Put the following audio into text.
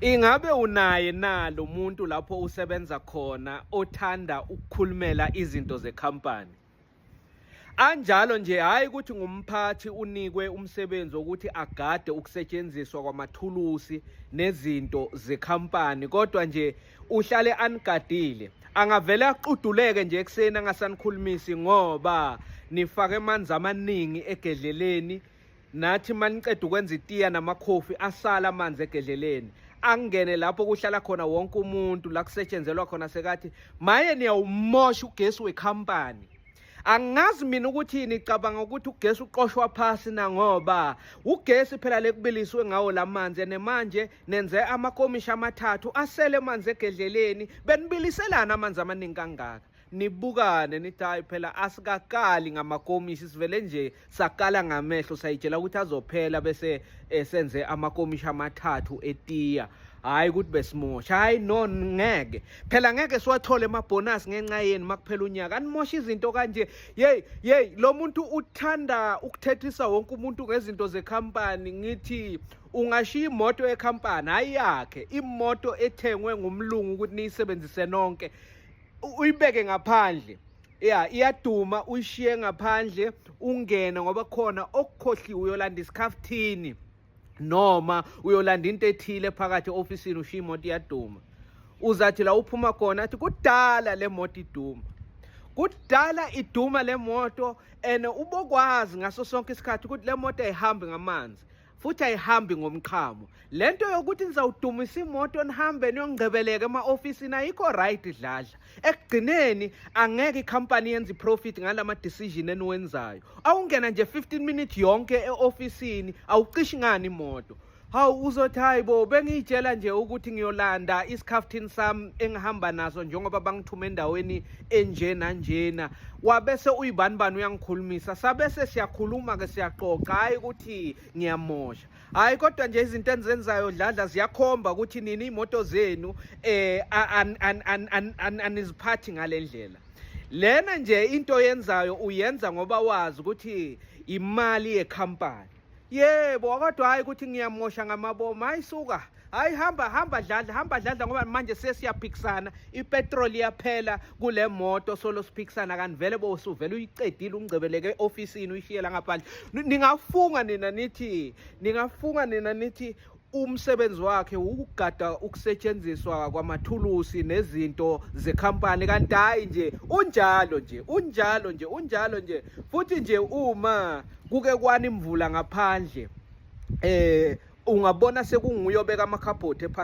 Ingabe unaye na lo muntu lapho usebenza khona othanda ukukhulumela izinto zekhampani? Anjalo nje hhayi ukuthi ngumphathi unikwe umsebenzi wokuthi agade ukusetshenziswa kwamathulusi nezinto zekhampani kodwa nje uhlale anigadile. Angavele aquduleke nje ekuseni angasanikhulumisi ngoba nifake amanzi amaningi egedleleni. Nathi maniceda ukwenza itiya namakhofi asala amanzi egedleleni angene lapho kuhlala khona wonke umuntu la kusetshenzelwa khona sekathi maye niyawumosha ugesi wekhampani. Angazi mina ukuthi nicabanga ukuthi ugesi uqoshwa phasi na ngoba ugesi phela lekubiliswe ngawo lamanzi ene manje nenze amakomishi amathathu asele amanzi egedleleni benibiliselana amanzi amaningi kangaka. Nibukane nithi hayi phela asikakali ngamakomishi sivele nje sakala ngamehlo sayitshela ukuthi azophela bese senze amakomishi amathathu etiya. Hhayi ukuthi besimosha, hhayi no ngeke phela ngeke siwathole amabhonasi ngenxa yenu makuphela unyaka animosha izinto kanje. Yeyi yeyi lo muntu uthanda ukuthethisa wonke umuntu ngezinto zekhampani. Ngithi ungashiya imoto yekhampani hhayi yakhe, imoto ethengwe ngumlungu ukuthi niyisebenzise nonke, uyibeke ngaphandle ya iyaduma, uyishiye ngaphandle ungene ngoba khona okukhohliwe uyolanda isikhafuthini noma uyolanda into ethile phakathi e-ofisini ushiye imoto iyaduma. Uzathi la uphuma khona athi kudala le moto iduma, kudala iduma le moto and ubokwazi ngaso sonke isikhathi ukuthi le moto ayihambi ngamanzi futhi ayihambi ngomqhamo. Lento yokuthi nizawudumisa imoto nihambe niyongcebeleka ema-ofisini ayikho right Dladla. Ekugcineni angeke ikhampani yenze iprofit ngalama decision eniwenzayo. Awungena nje 15 minutes yonke e-ofisini awucishi ngani imoto. Hawu uzothi hayi bo bengiyitshela nje ukuthi ngiyolanda isikhafuthini sami engihamba naso njengoba bangithume endaweni enje nanjena. Wabese uyibani bani uyangikhulumisa sabese siyakhuluma ke siyaxoxa hayi ukuthi ngiyamosha. Hayi kodwa nje izinto enizenzayo Dladla ziyakhomba ukuthi nini imoto zenu aniziphathi ngalendlela. Lena nje into oyenzayo uyenza ngoba wazi ukuthi imali yekhampani. Yebo kodwa hayi ukuthi ngiyamosha ngamabomu, hayi suka. Hayi hamba hamba Dladla, hamba Dladla ngoba manje sesiyaphikisana, ipetrol iyaphela kule moto solo siphikisana kanti vele bosuvele uyiqedile ungcebeleke e-ofisini uyishiyela ngaphandle. Ningafunga nina nithi, ningafunga nina nithi umsebenzi wakhe ukugada ukusetshenziswa kwamathulusi nezinto zekhampani kanti hayi nje unjalo nje, unjalo nje, unjalo nje. Futhi nje uma kuke kwana imvula ngaphandle ungabona sekunguye obeka amakhabhodi ephasi.